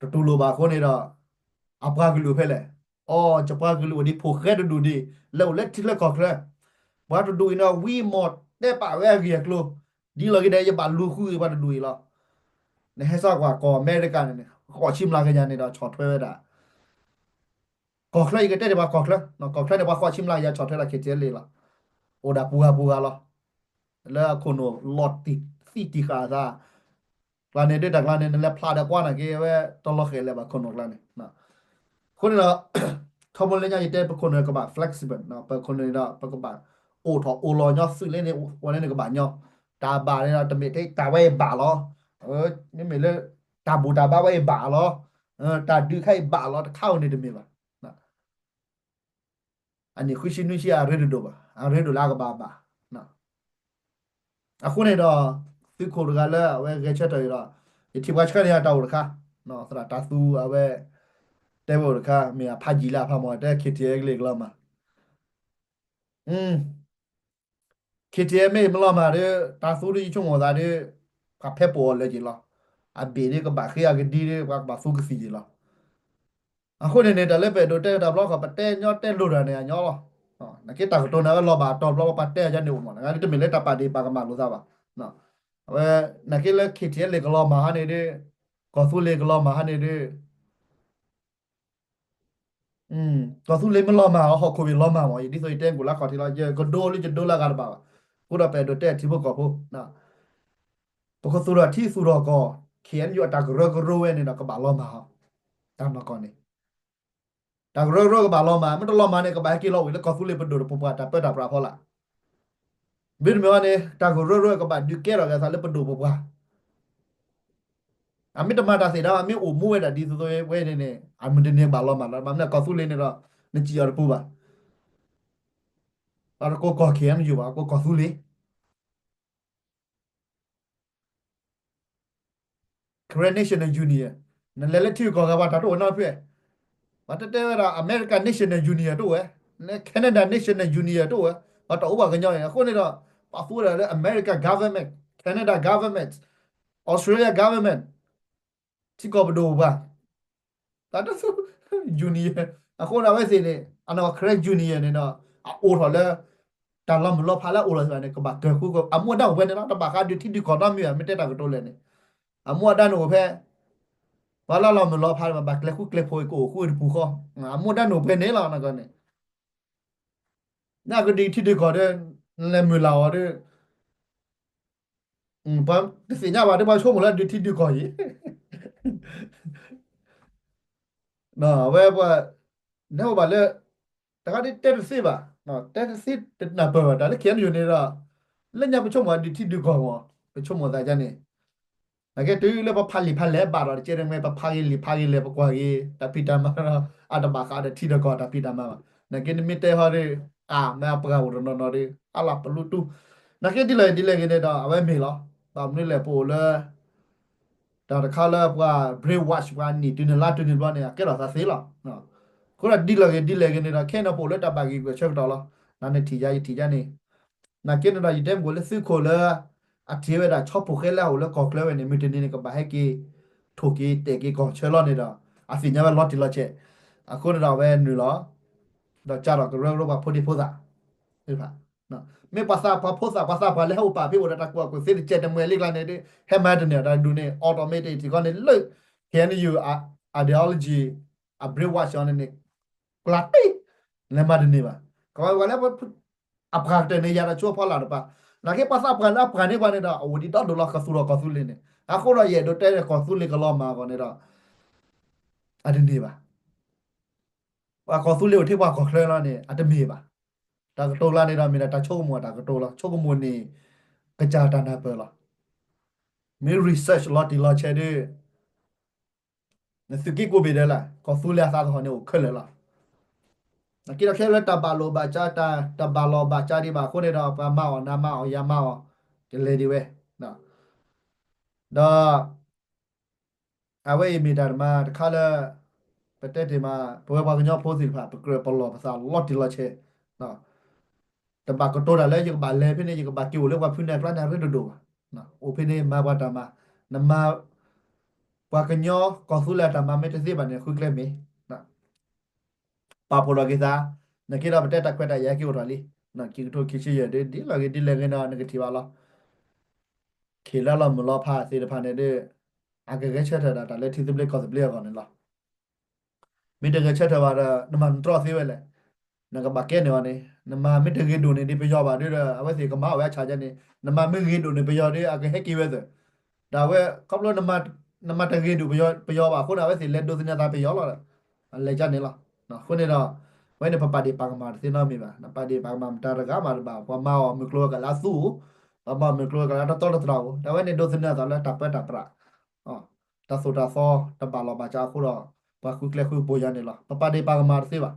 တတူၢ်လိာ်ဘၣ်အဃိန့ၣ်ဒီး အပှၤကလုာ်အိၣ်ဖဲလဲၣ်. အိ ယပှၤကလုာ်အိၣ်ဒံးဖိၣ်ဃဲတဒူၣ်ဒံး လၢအိၣ်လၢထံချၢကီၢ်ချၢ, ပှၤတဒူၣ်အံၤန့ၣ် ဝံမီၢ်တဲပာ်ဝဲအဂ့ၢ်အကျိၤ, ဒ်လီၤက့ၤဒီးယဘၣ်လူၤဃုပှၤတဒူၣ်အံၤလီၤ. နဟဲစ့ၢ်ကီးကီၢ်အမဲရကၤန့ၣ်န့ၣ် ဃိးဆံမျးကယၤန့ၣ်ဒီးဆီၣ်ထွဲဝဲဒၣ် ကီၢ်ချၢအံၤကတဲတ့ၢ်ပှၤကီၢ်ချၢ, ကီၢ်ချၢန့ၣ် ပှၤဃိးဆံမျးကယၤဆီၣ်ထွဲဒၣ် K T L A လီၤ. အိၣ်ဒၣ်ပူၤဂၤပူၤဂၤလီၤ. လၢအခိၣ်နူာ်လီၤတံၢ်သံတံၢ်ဃာ်အသး, ကျါန့ၣ်ဒ်တၢ်ကျါန့ၣ် နလဲၤဖျါဒီးကွၢ်နာ်က့ဝဲ တလီၤဃဲၤလၢၤဘၣ်ခိၣ်နူာ်ကျါန့ၣ်. အဃိန့ၣ်ဒီး ထီဘိလၢညါယတဲပခိၣ်နူာ်ကဘၣ် flexible, ပခိၣ်နူာ်န့ၣ်ဒီး ပကဘၣ်အိၣ်ထီၣ်အိၣ်လီၤညီသုးလၢန့ၣ် ဝဲန့ၣ်န့ၣ်ကဘၣ်ညီ, တၢ်ဘၣ်န့ၣ်ဒီး တမ့ၢ်ထဲတၢ်ဝဲအံၤဘၣ်လီၤ, မ့မ့ၢ်လၢ တၢ်ဘူၣ်တၢ်ဘါဝဲအံၤဘၣ်လီၤ, တၢ်ဒုးခါအံၤဘၣ်လီၤ တခါဝဲန့ၣ်တမ့ၢ်ဘၣ်. အနံၣ်ဃုဆံနွံဆံအရ့တဒိၣ်ဘၣ်, အရ့ဒိၣ်လၢအကဘၣ်ဘၣ်. အဃိန့ၣ်ဒီး သုးခိၣ်တဂၤလၢအဝဲဂဲၤဆၢထၢၣ်အံၤဒီး ယထံၣ်ပှၤဆှၢန့ၢ်ယၤတၢ်အိၣ်တခါ, သရၣ်တၢ်သူအဝဲ တဲဝဲအိၣ်တခါ မ့ၢ်အဖးယံာ်လၢအဖးမီၢ်တဲ K T L A ကလံၤကလီမး K T L A မ့ၢ်မလီၤမၢ်ဒီး တၢ်သူဒ်ယဆိကမိၣ်သးဒီး ပှၤဖဲပအိၣ်အီၤလၢာ်က့ၤလီၤ. အဘ့ၣ်ဒ်ကဘၣ်ဃ့အကဒံဒီး ပှၤကဘၣ်သူကသံၣ်က့ၤလီၤ. အဃိန့ၣ်န့ၣ် တၢ်လၢပအဲၣ်ဒိးတဲတၢ်ဘျီဃီ ပတဲညီတဲလိၤတၢ်န့ၣ် အညီလီၤ. နာ်က့တၢ်ကတိၤန့ၣ် အဝဲလီၤဘၣ်အတီၤဘျီ ပှၤတဲအီၤဒ်န့ၣ်အိၣ်မး, တမ့ၢ်လၢတၢ်ပာ်ဒ့ၣ်ပာ်ကမၣ်လိာ်သးဘၣ်. အဝဲ နာ်က့လၢ K T L A ကလီၤမၢ်ဟါန့ၣ်ဒီး ကီၢ်သူလ့ၤကလီၤမၢ်ဟါန့ၣ်ဒီး ကီၢ်သူလ့ၤမ့ၢ်လီၤမၢ် ဟီၣ်ခိၣ်ဘ့ၣ်လီၤမၢ်မး, ယဒ်သိးယတဲကိၣ်လါခီၣ်ထံးလီၤ, ယကဒိလၢယဒိလၢအဂၤတဘၣ်ဘၣ်. အဃိဒီးပအဲၣ်ဒိးတဲထံဖိကီၢ်ဖိ ပကသူၣ်ထီၣ်ထံသူၣ်ထီၣ်ကီၢ် K N U အတၢ်ကရၢကရိဝဲန့ၣ်ဒီး ကဘၣ်လီၤမၢ်ဟီ, တၢ်နီၢ်ကီၢ်န့ၣ် တၢ်ကရၢကရိကဘၣ်လီၤမၢ်, မ့ၢ်တလီၤမၢ်န့ၣ် ကဘၣ်ဟဲက့ၤလီၤဝံၤလၢကီၢ်သူလ့ၤပဒိၣ်ပပှၢ်တၢ်ပၢတၢ်ပြးဖီလာ်. မ့တမ့ၢ်ဘၣ်န့ၣ် တၢ်ကရၢကရိကဘၣ်ဒုးကဲထီၣ်က့ၤအသးလၢပဒိၣ်ပပှၢ် အမ့ၢ်တမၤတၢ်သ့ၣ်တဖၣ် မ့ၢ်အိၣ်မူဝဲဒၣ်ဒ်သိးသိးဝဲန့ၣ်န့ၣ် အမုၢ်တနံၤကဘၣ်လီၤမၢ်လီၤ. ဘၣ်မနုၤလဲၣ် ကီၢ်သူလ့ၤန့ၣ်ဒီး နစံၣ်အီၤတပူၤဘၣ်. အတကိးကီၢ် K N U ဘၣ်, အကိးကီၢ်သူလ့ၤ Karen National Union, နလဲၤလၢထံဂုၤကီၢ်ဂၤ ပှၤတၢ်တအိၣ်နီတဖု, ပှၤတတဲဝဲဒၣ် American National Union တအိၣ်ဝဲ, လၢ Canada National Union တအိၣ်ဝဲ, ပှၤတအိၣ်ဘၣ်ကညီအံၤ. အဃိန့ၣ်ဒီး ပာ်သူဝဲဒၣ်လၢ American government, Canada government, Australia government, ထံကီၢ်ပဒိၣ်ပပှၢ် တၢ်တသူ Union. အဃိန့ၣ် အဝဲသ့ၣ်န့ၣ် အနီၢ် Karen Union န့ၣ်ဒီး အအိၣ်ထီၣ်လၢ တၢ်လီၤမုၢ်လီၤဖးလၢအအိၣ်လီၤသ့ၣ်တဖၣ်န့ၣ် ကဘၣ်ကၢၤဃုာ်, အမူအဒါအိၣ်ဖဲန့ၣ်လီၤ. တဘၣ်ဃးဒုးထံဒုးကီၢ်နီတမံၤဘၣ်, မ့ၢ်တဲတၢ်ကတိၤလဲၣ်န့ၣ် အမူအဒါန့ၣ်အိၣ်ဖဲ ပှၤလၢလီၤမုၢ်လီၤဖး ဘၣ်ကျဲၤဃုကျဲၤဖိးကအိၣ်ဃုတပူၤဃီ, အမူအဒါန့ၣ်အိၣ်ဖဲန့ၣ်လီၤ. နကန့ၣ် နကဒုးထံဒုးကီၢ်ဒီး နလဲၤမုၢ်လၢ်အီၤဒီး ပှၤတသ့ၣ်ညါဘၣ်ဒီး ပှၤဆိကမိၣ်လၢဒုးထံဒုးကီၢ်အံၤ အဝဲပှၤ နဟဲအိၣ်ဘၣ်လၢ တခါဒ်တဲတသ့ဘၣ်, တဲတသ့တနၢ်ပၢၢ်ဘၣ် တၢ်လၢ K N U န့ၣ်ဒီး လၢညါပဆိကမိၣ်ဒုးထံဒုးကီၢ်မး, ပဆိကမိၣ်သးဒ်န့ၣ် နာ်က့တုၤလၢပဖးလံာ်ဖးလဲၢ်ဘၣ်ဒီး တကဲတမ့ၢ် ပဖးဂ့ၤလံာ်ဖးဂ့ၤလဲၢ် ပကွၢ်ဂ့ၤ တၢ်ဖံးတၢ်မၤဒီး အတဘၣ်ဃးဒီးထံဒီးကီၢ်တၢ်ဖံးတၢ်မၤဘၣ်. နာ်က့နမ့ၢ်တဲဟီဒီး အါ မ့ၢ်အပှၤအိၣ်တနီၤနီၤဒီး အါလီၤပလူတူၢ်, နာ်က့ဒ်လဲၣ်ဒ်လဲၣ်ဂ့ၤန့ၣ်ဒီး အဝဲမ့ၢ်လီၤ. ဘၣ်မနုၤလဲၣ် ပအိၣ်လၢ တၢ်တခါလၢပှၤ brainwash ပှၤနံၣ်တုၤနလါတုၤနဘျီန့ၣ် အကဲထီၣ်သးသ့လီၤ. အဃိဒီးဒ်လဲၣ်ဂ့ၤဒ်လဲၣ်ဂ့ၤန့ၣ်ဒီး ခဲအံၤန့ၣ်ပအိၣ်လၢတၢ်ဘၣ်ဂံၢ်ဂုာ်ဆၢကတီၢ်လီၤ. နၤန့ၣ်ထံၣ်ယၤယထံၣ်ယၤန့ၣ် နာ်က့န့ၣ်ဒီး ယတဲမ့ၢ်ကိၣ်လၢသုးခိၣ်လၢ အထံၣ်ဝဲဒၣ်ဆီဖိၣ်ဃဲလၢအအိၣ်လၢကီၢ်ချၢဝဲန့ၣ် မုၢ်တနံၤန့ၣ် ကဘၣ်ဟဲက့ၤ ထိၣ်က့ၤတဲာ်က့ၤကီၢ်ဆၢလီၤန့ၣ်ဒီး အသ့ၣ်ညါဝဲလီၤတံၢ်လီၤဆဲး. အဃိန့ၣ်ဒီးအဝဲနုာ်လီၤ ဒီးကၢ်ထီၣ်ကရၢကရိပှၤဖိဒံဖိသၣ်သ့ၣ်တဖၣ် မ့ၢ်ပှၤသးပှၤဖိသၣ်ပှၤသးပှၢ်လၢဟဲအိၣ်ပာ်ဖဲအိၣ်ဒီးတၢ်ကူၣ်ဘၣ်ကူၣ်သ့တကဲးတမှဲၤလံကျါန့ၣ်ဒီး ဟဲမၤတန့ၢ်တၢ်ဒုးန့ၣ် automatic ထံကီၢ်န့ၣ်လၢ K N U ideology အ brainwash အီၤန့ၣ်န့ၣ် ကျါတ့ၢ် လဲၤမၤတန့ၢ်ဘၣ်. ကဘၣ်ပှၤလၢ အပှၤကတၢၢ်န့ၣ် ယၤတၢ်ဆိဖီလာ်တပၤ, နာ်က့ပှၤသးပှၢ်လၢအပှၢ်န့ၢ်ပှၤန့ၣ်ဒီး အအိၣ်ဒံးဒီဒိၣ်လီၤ ကသူၣ်ထီၣ်ကီၢ်သူလ့ၤန့ၣ်. အဃိဒီးယအဲၣ်ဒိးတဲကီၢ်သူလ့ၤကလီၤမၢ်အဂီၢ်န့ၣ်ဒီး အတန့ၢ်ဘၣ်. ပှၤကီၢ်သူလ့ၤအိၣ်ထဲပှၤကီၢ်ချၢလီၤန့ၣ် အတမ့ၢ်ဘၣ်. တၢ်ကတိၤလၢန့ၣ်ဒီး မ့ၢ်ဒၣ်တၢ်ဆိကမိၣ်အတၢ်ကတိၤလီၤ. ဆိကမိၣ်န့ၣ် ကစၢ်တၢ်နၢ်ပၢၢ်လီၤ. မ့ၢ် research လီၤတံၢ်လီၤဆဲးဒီး နသုးက့ကိးဘ့ၣ်ဒဲးလၢ ကီၢ်သူလ့ၤအသးသဟီၣ်န့ၣ်အိၣ်ခဲလၢာ်လီၤ. နာ်က့ဒီးခဲလၢတၢ်ဘၣ်လိာ်ဘၣ်စး တၢ်ဘၣ်လိာ်ဘၣ်စးဒံးဘၣ်အဃိန့ၣ်ဒီး ပှၤမၤအီၣ်နၤမၤအီၣ်ယၤမၤအီၣ် ကလဲၤဒံးဝဲ ဒီး အဝဲအံၤမ့ၢ်တၢ်တမံၤတခါလၢ ပတဲတ့ၢ်မး ပဝဲပှၤကညီဖိသ့ၣ်တဖၣ် ပကြၢးပလီၢ်ပသးလီၤတံၢ်လီၤဆဲး တဘၣ်ကတိၤတၢ်လၢယကဘၣ်လဲၤဖဲန့ၣ် ယကဘၣ်က့ၤအိၣ်လၢပှၤဖုနဲၣ်ကျါန့ၣ် အရ့ဒိၣ်ဒိၣ်ဘၣ်. အိၣ်ဖဲန့ၣ်မၤပှၤတၢ်မၤ, နမၤ ပှၤကညီကီၢ်သူလ့ၤအတၢ်မၤမ့ၢ်တသ့ဘၣ်န့ၣ် ဃုကျဲမ့ၢ် ပာ်ဖှိၣ်ထီၣ်က့ၤသး, နာ်က့ဒီးပတဲတၢ်ခွဲးတၢ်ယာ်က့ၤအိၣ်ထီၣ်လံ. ခံကထိခံဆံယဲၢ်ဒ် ဒ်လဲၣ်ဂ့ၤဒ်လဲၣ်ဂ့ၤန့ၣ် နကထံၣ်ဘၣ်လီၤ. ခ့လၢလီၤမုၢ်လီၤဖးသ့ၣ်တဖၣ်န့ၣ်ဒီး အကဂဲၤဆၢထၢၣ်ဒၣ်တၢ်လၢထံသဘျ့ကီၢ်သဘျ့အဂီၢ်န့ၣ်လီၤ. မ့ၢ်တဂဲၤဆၢထၢၣ်ဘၣ်ဒီး နမၤနတြီသ့ဝဲလဲၣ်. နကဘၣ်ကဲန့ၢ်အီၤန့ၣ် နမၤမ့ၢ်တဂ့ၤဒိၣ်န့ၢ်ဒံးပယီၤဘၣ်ဒီး အဝဲသ့ၣ်ကမၤအီၣ်ဝဲအဆၣ်ကဲန့ၣ် နမၤမ့ၢ်ဂ့ၤဒိၣ်န့ၢ်ပယီၤဒီး အကဟဲက့ၤဝဲသ့ၣ် ဒီးအဝဲ ခီဖျိ နမၤတဂ့ၤဒိၣ်ပယီၤဘၣ်အဃိန့ၣ် အဝဲသ့ၣ်လဲၤဒိးသန့ၤသးပယီၤလီၤ. အလဲၤကန့ၣ်လီၤ. အဃိန့ၣ်ဒီး အဝဲန့ၣ်ပပာ်ဒ့ၣ်ပာ်ကမၣ်တသ့နီတမံၤဘၣ်. နပာ်ဒ့ၣ်ပာ်ကမၣ်မတၤတဂၤမးတဘၣ်. ပှၤမၤအီၣ်မုၢ်ကျိၤဝဲၤကွာ်လၢအသူၣ်အိၣ်, ပှၤမၤအီၣ်မုၢ်ကျိၤဝဲၤကွာ်လၢတတီတတြၢ်အိၣ်, ဒီးအဝဲန့ၣ်ဒိးသန့ၤအသးလၢတၢ်ပၢတၢ်ပြး တၢ်သိၣ်တၢ်သီတဘၣ်လီၢ်ဘၣ်စးအဃိဒီး ပှၤဃုကျဲဃုပှိၤယၤန့ၣ်လီၤ. ပပာ်ဒ့ၣ်ပာ်ကမၣ်တသ့ဘၣ်.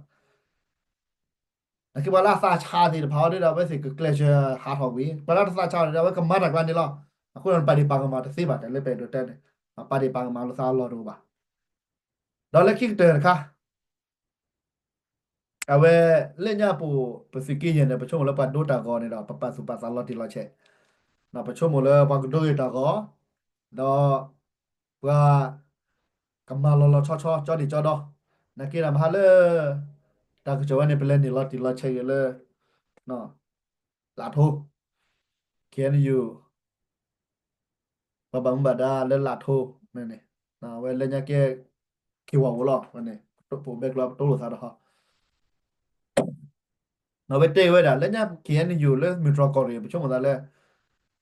နာ်က့ပှၤလၢအသးဆးသ့ၣ်တဖၣ်အီၤဒီး အဝဲသ့ၣ်ကကျဲးစၢးဟးထီၣ်ကွံာ်, ပှၤလၢတသးဆးဒီး အဝဲကမၤတၢ်ကျါန့ၣ်လီၤ. အဃိဒီး နပာ်ဒ့ၣ်ပာ်ကမၣ်တသ့ဘၣ် တၢ်လၢပအဲၣ်ဒိးတဲန့ၣ်, ပာ်ဒ့ၣ်ပာ်ကမၣ်လိာ်သးအလီၢ်တအိၣ်ဘၣ်. ဒီးလၢခံကတၢၢ်တခါ အဝဲလၢညါပူၤ ပသုးက့ယဲၢ်န့ၣ် ပဆိကမိၣ်လၢပှၤဒိတၢ်ဂီၤန့ၣ်ဒီး ပပာ်သူၣ်ပာ်သးလီၤတံၢ်လီၤဆဲး, ပဆိကမိၣ်လၢပှၤကဒိဂ့ၤတၢ်ဂီၤ, ဒီး ပှၤ ကမၤလီၤလီၤဆီဆီ ကၠီဒံၣ်ကၠီဒီ, နာ်က့ဒီးမဟါလၢ တၢ်ကစီၣ်ဝဲန့ၣ် ပလဲၤနုာ်လီၤတံၢ်လီၤဆဲးဂ့ၤလၢ လၣ်ထိ ခ့ၣ်အဲၣ်ယူၣ် ပှၤဘၣ်မူဘၣ်ဒါလၢလၣ်ထိန့ၣ် အဝဲလၢညါကဲ က့ၤဝဲအိၣ်လီၤဝဲန့ၣ် ပအိၣ်ဘဲကျိၤပတိလိာ်သးဒီးဟီ အဝဲတဲဝဲဒၣ် လၢညါ ခ့ၣ်အဲၣ်ယူၣ် လၢမုၢ်တြီၢ်ကီၢ်ရ့ၣ် ပဆိကမိၣ်သးလၢ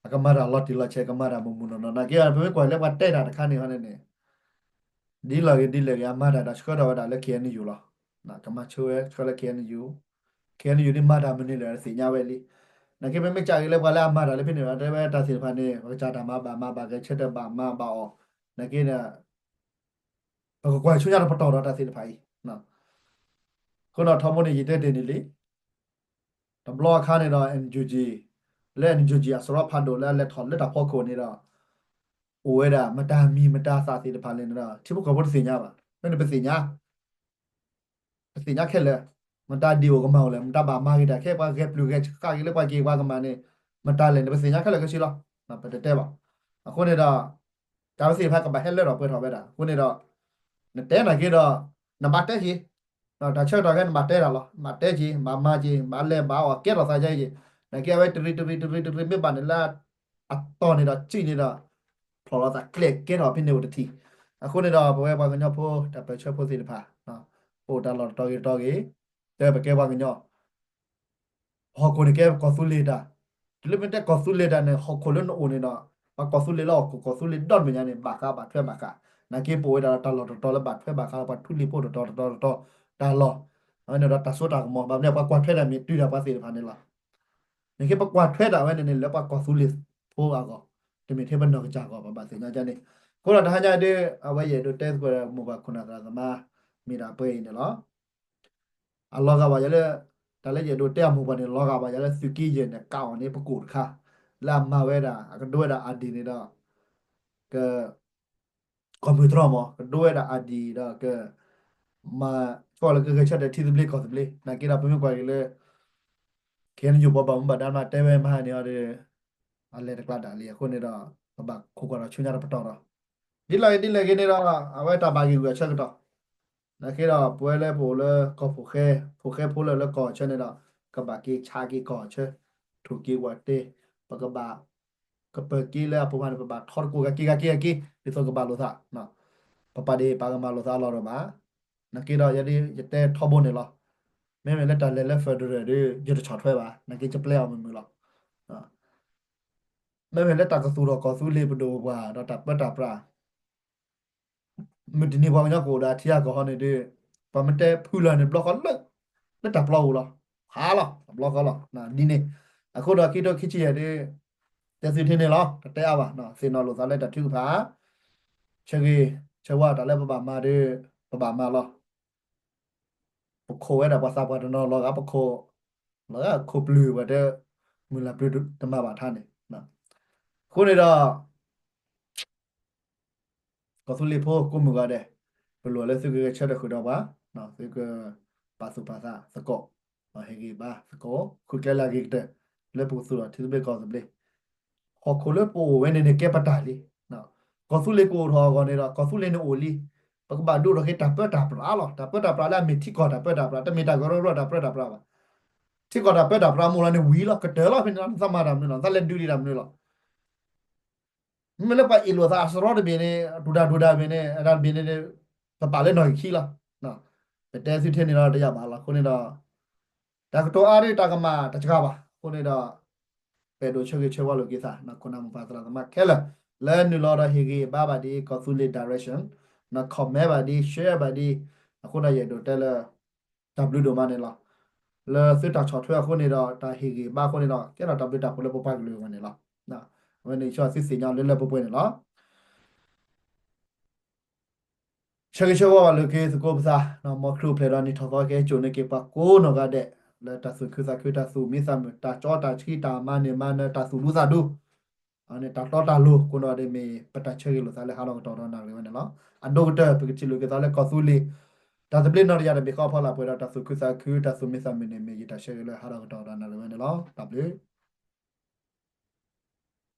အကမၤတၢ်လီၤတံၢ်လီၤဆဲး ကမၤတၢ်မုၢ်မုၢ်နီၢ်နီၢ် နာ်က့ ပမ့ၢ်ကွၢ်လၢပှၤတဲတၢ်တခါန့ၣ်ဟီန့ၣ်န့ၣ် ဒ်လဲၣ်ဂ့ၤဒ်လဲၣ်ဂ့ၤ အမၤတၢ်ဒီးဆှၢထီၣ်ဝဲဒၣ်လၢ ခ့ၣ်အဲၣ်ယူၣ် လီၤ. ကမၤဆိဝဲဆှၢလၢ ခ့ၣ်အဲၣ်ယူၣ် ခ့ၣ်အဲၣ်ယူၣ် ဒ်မၤတၢ်မနုၤလဲၣ်တသ့ၣ်ညါဝဲလံ. နာ်က့ ပမ့ၢ်ကးက့ၤလၢပှၤလၢအမၤတၢ်လၢဖဲန့ၣ် တဲဝဲတၢ်သ့ၣ်တဖၣ်န့ၣ် ပကစၢ်တၢ်မၤဘၣ်မၤ ဘၣ်ဂဲၤဆၢထၢၣ်ဘၣ်မၤဘၣ်အီၣ် နာ်က့န့ၣ် ပကကွၢ်ဆူညါတပတီၢ်ဒီးတၢ်သ့ၣ်တဖၣ်အံၤ အဃိန့ၣ်ထီဘိန့ၣ် ယတဲတ့ၢ်န့ၣ်လံ. တဘျီအခါန့ၣ်ဒီး NUG လၢ NUG အစရီဖးဒိၣ်လၢအလဲၤထီၣ်လၢတၢ်ဖီခိၣ်န့ၣ်ဒီး အိၣ်ဝဲဒၣ် မတၤမံၤမတၤသၣ်သ့ၣ်တဖၣ်လဲၣ်န့ၣ်ဒီး ထံဖိကီၢ်ဖိတသ့ၣ်ညါဘၣ်. မ့ၢ်န့ၣ်ပသ့ၣ်ညါ ပသ့ၣ်ညါခဲလၢာ်, မတၤဒ်အိၣ်ကမၢ်အိၣ်လဲၣ်, မတၤဘၣ်မၤဂ့ၤတၢ်ခဲ ပှၤဂဲၤပျုၢ်ဂဲၤဆှးက့ၤလၢပှၤက့ၤပှၤကမၢ်န့ၣ် မတၤလဲၣ်န့ၣ် ပသ့ၣ်ညါခဲလၢာ်ခဲဆ့လီၤ. ပတတဲဘၣ်. အဃိန့ၣ်ဒီး တၢ်ဝဲသ့ၣ်တဖၣ်ကဘၣ်ဟဲလၢထီၣ်ပှဲၤထီၣ်ဝဲဒၣ်. အဃိန့ၣ်ဒီး နတဲနာ်က့ဒီး နဘၣ်တဲက့ၤ တၢ်ဆၢကတီၢ်ခဲ နဘၣ်တဲတၢ်လီၤ. နဘၣ်တဲက့ၤ ဘၣ်မၤက့ၤ ဘၣ်လဲၤဘၣ်အီၣ်ကဲထီၣ်သးကဲက့ၤ, နာ်က့အဝဲတရံးတရံးတရံးတရံးမ့ၢ်ဘၣ်န့ၣ်လၢ အတီၢ်န့ၣ်ဒီးစံၣ်န့ၣ်ဒီး ဖျိးလီၤသးကျဲကဲထီၣ်ဖဲန့ၣ်အိၣ်တထံၣ်. အဃိန့ၣ်ဒီး ပဝဲပှၤကညီဖိ တၢ်ပၢၢ်ဆၢဖိသ့ၣ်တဖၣ် ပအိၣ်တၢ်လီၢ်တတီၤဂ့ၤတတီၤဂ့ၤ, တဲပကဲပှၤကညီ ဟီၣ်ခိၣ်န့ၣ်ကဲကီၢ်သူလ့ၤတၢ်, တုၤလၢမ့ၢ်တဲကီၢ်သူလ့ၤတၢ်န့ၣ် ဟီၣ်ခိၣ်လၢနအိၣ်န့ၣ်ဒီး ပှၤကီၢ်သူလ့ၤလၢဟီၣ်ခိၣ်ကီၢ်သူလ့ၤဒီတမံၤညါန့ၣ် ဘၣ်ဃးဘၣ်ထွဲဘၣ်ဃး, နာ်က့ပအိၣ်ဝဲဒၣ်ဒီးတၢ်လီၢ်တတီၤလၢဘၣ်ထွဲဘၣ်ဃး ပှၤထူလံၤဖိတတီၤတတီၤတတီၤ တၢ်လီၢ်, အဝဲန့ၣ်ဒီးတၢ်စိတၢ်ကမီၤ ဘၣ်မနုၤပှၤကွၢ်ထွဲတၢ်မ့ၢ်တုၤဒၣ်ပှၤသ့ၣ်တဖၣ်န့ၣ်လီၤ. နာ်က့ပကွၢ်ထွဲတၢ်ဝဲန့ၣ်န့ၣ် လၢပှၤကီၢ်သူလ့ၤဖိအဂီၢ်, တမ့ၢ်ထဲပနီၢ်ကစၢ်အဂီၢ် ပဘၣ်သ့ၣ်ညါန့ၣ်. အဃိဒီးတဟါညါဒ် အဝဲယအဲၣ်ဒိးတဲသကိးဒီး မိၢ်ပၢ်ခိၣ်နၢ်သရၣ်သမါ မ့ၢ်ဒၣ်ပှဲၤအံၤန့ၣ်လီၤ. အလီၤဂာ်ဘၣ်ယၤလၢ တၢ်လၢယအဲၣ်ဒိးတဲအမိၢ်ပၢ်န့ၣ် လီၤဂာ်ဘၣ်ယၤလၢသုးက့ယဲၢ်န့ၣ် ကးအီၤန့ၣ် ပကိၣ်တခါ လၢအမၤဝဲဒၣ် အကဒိဝဲဒၣ် ID န့ၣ်ဒီး က ကီၢ်မုၢ်တြီၢ်မး ကဒိဝဲဒၣ် ID ဒီးက မၤ ဆိလၢကဂဲၤဆၢထၢၣ်ထံသဘျ့ကီၢ်သဘျ့ နာ်က့ဒီးပမ့ၢ်ကွၢ်က့ၤလၢ ခ့ၣ်အဲၣ်ယူၣ် ပှၤဘၣ်မူဘၣ်ဒါမးတဲဝဲမဟါန့ၣ်ဒီး အလဲၤတကျါဒၣ်လံ. အဃိန့ၣ်ဒီး ပဘၣ်ခိးကွၢ်ဒီးဆူညါတပတီၢ်ဒီး ဒ်လဲၣ်ဂ့ၤဒ်လဲၣ်ဂ့ၤန့ၣ်ဒီး အဝဲတၢ်ဘၣ်ဂံၢ်ဂူာ်အဆၢကတီၢ် နာ်က့ဒီး ပဝဲလၢပအိၣ်လၢကီၢ်ဖိဃဲ ဖိဃဲဖိလၢလၢကီၢ်ဆၢန့ၣ်ဒီး ကဘၣ်က့ၤဆါက့ၤကီၢ်ဆၢ ထိၣ်က့ၤဝးတဲ ပကဘၣ် ကပၢၤက့ၤလၢအပူၤဖးန့ၣ် ပဘၣ်ထီတကိးဂၤက့ၤဂၤက့ၤဂၤက့ၤ ဒ်သိးကဘၣ်လိာ်သး ပပာ်ဒ့ၣ်ပာ်ကမၣ်လိာ်သးအလီၢ်ဒီးဘၣ်. နာ်က့ဒီး ယဲဒၣ်ယတဲထီဘိန့ၣ်လီၤ. မ့မ့ၢ်လၢတၢ်လဲၤလၢ federal ဒီး ယတဆီၣ်ထွဲဘၣ် နာ်က့ယပျဲအီၤမုာ်မုာ်လီၤ. မ့မ့ၢ်လၢတၢ်ကသူၣ်ထီၣ်ကီၢ်သူလ့ၤပဒိၣ်ပပှၢ်ဒီးတၢ်ပၢတၢ်ပြး မုၢ်တနံၤပှၤကညီကအိၣ်ဒီးအထံအကီၢ်ဟီန့ၣ်ဒီး ပှၤမ့ၢ်တဲဖုလၢာ်န့ၣ် ဘျီဃီလၢ လၢတၢ်ပျီပူၤလီၤ. ဟးလီၤ တဘျီဃီလီၤ. ဒ်န့ၣ် အဃိဒီးခံထိခံဆံယဲၢ်ဒီး တဲသုထဲန့ၣ်လီၤ. တတဲအါဘၣ် သ့ၣ်နီၣ်လိာ်သးလၢတၢ်ထုကဖၣ် ဆၢဂ့ၤဆၢဝါတၢ်လၢပဘၣ်မၤဒီး ပဘၣ်မၤလီၤ. ပခိးဝဲဒၣ်ပှၤသးပှၢ်တနီၤလီၤဂာ် ပခိး လီၤဂာ်ခိးပျုၢ်ဝဲတဲ မုၢ်လၢ်ပျုၢ်တမၤဘၣ်ထါန့ၣ် အဃိန့ၣ်ဒီး ကီၢ်သူလ့ၤဖိကိးမုၢ်ဂၤဒဲး ပလိၣ်လၢသုကဂဲၤဆၢထၢၣ်ဃုာ်ဒီးပှၤ သုကပာ်သူၣ်ပာ်သးသကိး ဟ့ၣ်ဂံၢ်ဘါသကိး ဃုကျဲလၢအဂ့ၤကတၢၢ် လၢပကသူၣ်ထီၣ်ထံသဘျ့ကီၢ်သဘျ့ ဟီၣ်ခိၣ်လၢပအိၣ်ဝဲန့ၣ်န့ၣ် ကဲပတၢ်လံ. ကီၢ်သူလ့ၤကအိၣ်ထီၣ်အဂီၢ်န့ၣ်ဒီး ကီၢ်သူလ့ၤန့ၣ်အိၣ်လံ. ပကဘၣ်ဒိးထီၣ်က့ၤတၢ်ပၢတၢ်ပြးလီၤ. တၢ်ပၢတၢ်ပြးလၢအမ့ၢ်ထံကီၢ်တၢ်ပၢတၢ်ပြး တမ့ၢ်တၢ်ကရၢကရိတၢ်ပၢတၢ်ပြးဘၣ်. ထံကီၢ်တၢ်ပၢတၢ်ပြးမိၢ်လီၤန့ၣ်ဝံၤလီၤ ကတၢၢ်လီၤဖဲန့ၣ်လီၤ. နသးမၤတၢ်မနုၤလီၤ နသးလဲၤဒုးဒံးတၢ်မနုၤလီၤ. မ့မ့ၢ်လၢပှၤအ့ၣ်လိာ်သးအစရီတဘ့ၣ်န့ၣ် ဒိၣ်ဒၣ်ဒိၣ်ဒၣ်ဘ့ၣ်န့ၣ် အတၢ်တဘ့ၣ်န့ၣ် ပပာ်လၢနီၣ်ဂံၢ်ခံလီၤ. ပတဲသုထဲန့ၣ်လီၤတယာ်ဘၣ်လီၤ. အဃိန့ၣ်ဒီး တၢ်ကတိၤအါဒ်တၢ်ကမၣ်တစှၤဘၣ်. အဃိန့ၣ်ဒီး ပအဲၣ်ဒိးဆၢဂ့ၤဆၢဝါလိာ်က့ၤသး ခိၣ်နၢ်မိၢ်ပၢ်သရၣ်သမါခဲလၢာ် လၢနုာ်လီၤဒီးဟ့ၣ်ဂံၢ်ဘါဘၣ်ဒ် ကီၢ်သူလ့ၤ direction, comment ဘၣ်ဒ် share ဘၣ်ဒ် အဃိဒီးယအဲၣ်ဒိးတဲလၢ တၢ်ဘျုးဒိၣ်မးန့ၣ်လီၤ. လၢသုတၢ်ဆီၣ်ထွဲအဃိန့ၣ်ဒီး တၢ်ဟ့ၣ်ဂံၢ်ဘါအဃိန့ၣ်ဒီး ကဲထီၣ်တၢ်ဘျုးတၢ်ဖှိၣ်လၢပပှၤကလုာ်အဂီၢ်န့ၣ်လီၤ. အဝဲန့ၣ် ယဆၢသုသ့ၣ်ညါလၢလၢပှဲၤပှဲၤန့ၣ်လီၤ. ဆၢဂ့ၤဆၢဝါဘၣ်လိာ်က့ၤသကိးပသး မ်ခရံာ်အိၣ်ဖျဲၣ်ဒီးနံၣ်ထီၣ်သီကဟဲစိာ်န့ၢ်က့ၤပှၤကိးနီၢ်ဂၤဒဲး လၢတၢ်သူၣ်ခုသးခု တၢ်သူၣ်မံသးမုာ် တၢ်ကၠီတၢ်ဆှံ တၢ်မၤန့ၢ်မၤနၢၤ တၢ်သူၣ်ဒူသးဒူ အန့ၣ်တၢ်တီတၢ်လိၤ ကိးနီၢ်ဒဲးမ့ၢ်ပတၢ်ဆၢဂ့ၤလိာ်သးလၢဟးထီၣ်ကတီၢ်ဒီးနၣ်ရံၣ်ဝဲန့ၣ်လီၤ. အဒိၣ်ကတၢၢ် ပကထံၣ်လိာ်က့ၤသးလၢကီၢ်သူလ့ၤ တၢ်သဘျ့နီၢ်တယၢ်တဘ့ၣ်ဃီဖီလာ်ပှဲၤဒီးတၢ်သူၣ်ခုသးခု တၢ်သူၣ်မံသးမုာ်န့ၣ် မ့ၢ်ယတၢ်ဆၢဂ့ၤလၢဟးထီၣ်ကတီၢ်ဒီးနၣ်ရံၣ်ဝဲန့ၣ်လီၤ. တၢ်ဘျုး